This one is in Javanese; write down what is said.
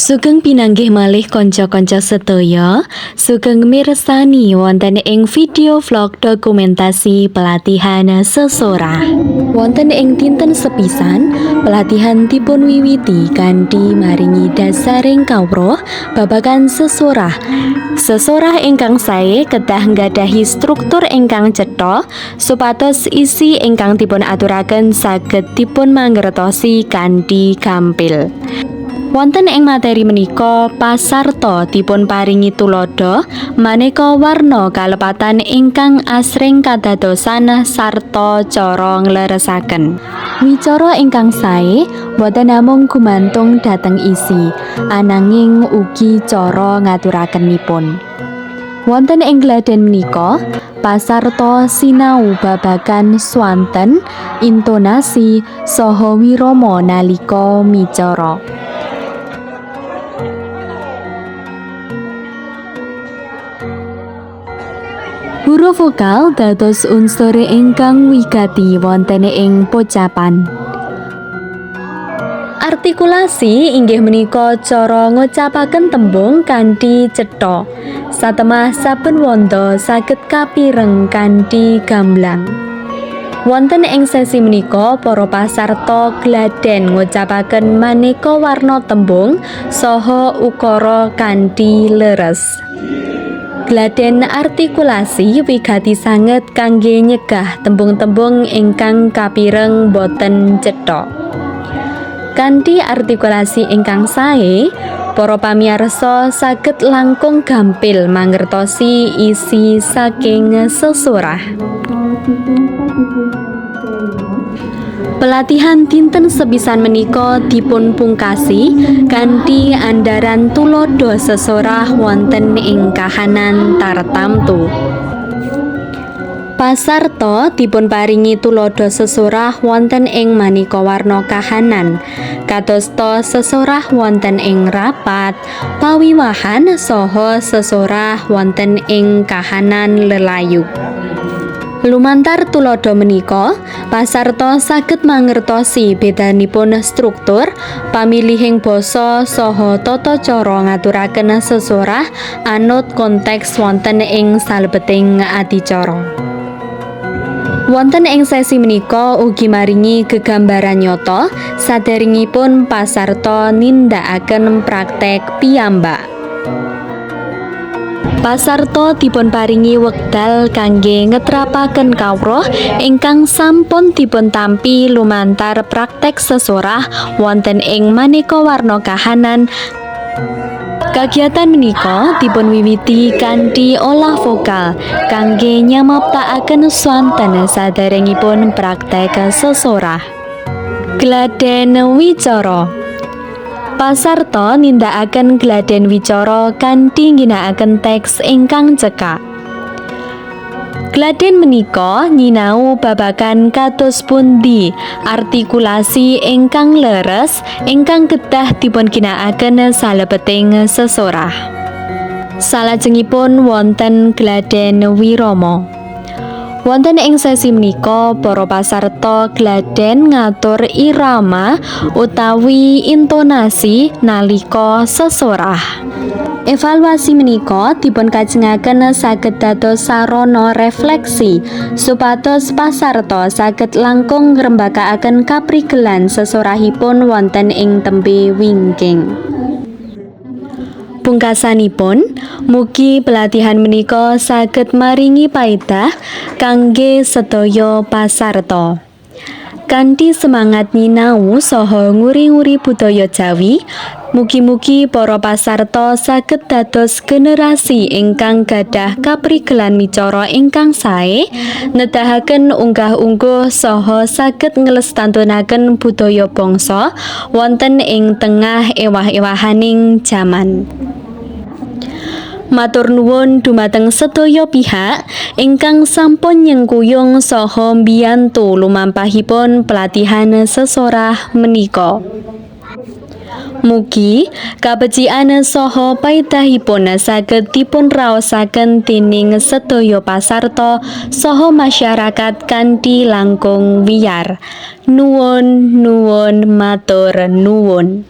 Sugeng pinanggih malih kanca-kanca sedaya, sugeng mirsani wonten ing video vlog dokumentasi pelatihan sesorah. Wonten ing dinten sepisan, pelatihan dipun wiwiti kanthi maringi dasaring kawruh babagan sesorah. Sesorah ingkang sae kedah nggadahi struktur ingkang cetha supados isi ingkang dipun aturaken saged dipun mangertosi kanthi gampil. Wonten ing materi menika pasarta dipun paringi tuladha maneka warna kalepatan ingkang asring kadadosan sarta cara ngleresaken. Wicara ingkang sae boten namung gumantung dhateng isi, ananging ugi cara ngaturakenipun. Wonten ing gladen menika, pasarta sinau babagan swanten, intonasi, saha wirama nalika micara. Huruf vokal dados unsur ingkang wigati wonten ing pocapan. Artikulasi inggih menika cara ngucapaken tembung kanthi cetha. Satemah saben wanda saged kapireng kanthi gamblang. Wonten ing sesi menika para pasarta gladen ngucapaken maneka warna tembung saha ukara kanthi leres. Gladen artikulasi wigati sanget kangge nyegah tembung-tembung ingkang kapireng boten cetha. Kanthi artikulasi ingkang sae, para pamirsa saged langkung gampil mangertosi isi saking sesorah. Pelatihan dinten sepisan menika dipun pungkasi kanthi andharan tuladha sesorah wonten ing kahanan tartamtu. Pasarta dipun paringi tuladha sesorah wonten ing maneka warna kahanan, kadosta sesorah wonten ing rapat, pawiwahan saha sesorah wonten ing kahanan lelayu. Lumantar tuladha menika, pasarta saged mangertosi bedanipun struktur, pamilihing basa saha tata cara ngaturaken sesorah anut konteks wonten ing salebeting adicara. Wonten ing sesi menika ugi maringi gegambaran nyata saderengipun pasarta nindakaken praktek piyambak. Pasarta dipun paringi wekdal kangge ngetrapaken kawruh ingkang sampun dipun tampi lumantar praktek sesorah wonten ing maneka warna kahanan. Kagiatan menika dipun wiwiti kanthi olah vokal kangge nyamaptakaken swanten saderengipun praktek sesorah. Gladen wicara. Pasarta nindakaken gladen wicara kanthi ngginakaken teks ingkang cekak. Gladen menika nyinau babagan kados pundi artikulasi ingkang leres ingkang kedah dipun ginakaken salebeting sesorah. Salajengipun wonten gladen wirama. Wonten ing sesi menika para pasarta gladen ngatur irama utawi intonasi nalika sesorah. Evaluasi menika dipun kajengaken saged dados sarana refleksi supados pasarta saged langkung ngrembakakaken kaprigelan sesorahipun wonten ing tembe wingking. Pungkasanipun, mugi pelatihan menika saged maringi paedah kangge sedaya pasarta. Kanthi semangat nyinau saha nguri-nguri budaya Jawi, mugi-mugi para pasarta saged dados generasi ingkang gadah kaprigelan micara ingkang sae, nedahaken unggah-ungguh saha saged nglestantunaken budaya bangsa wonten ing tengah ewah-ewahaning jaman. Matur nuwun dumateng sedaya pihak ingkang sampun nyengkuyung saha mbiyantu lumampahipun pelatihan sesorah menika. Mugi kabecikan saha paedahipun saged dipun raosaken dening sedaya pasarta saha masyarakat kanthi langkung wiyar. Nuwun nuwun matur nuwun.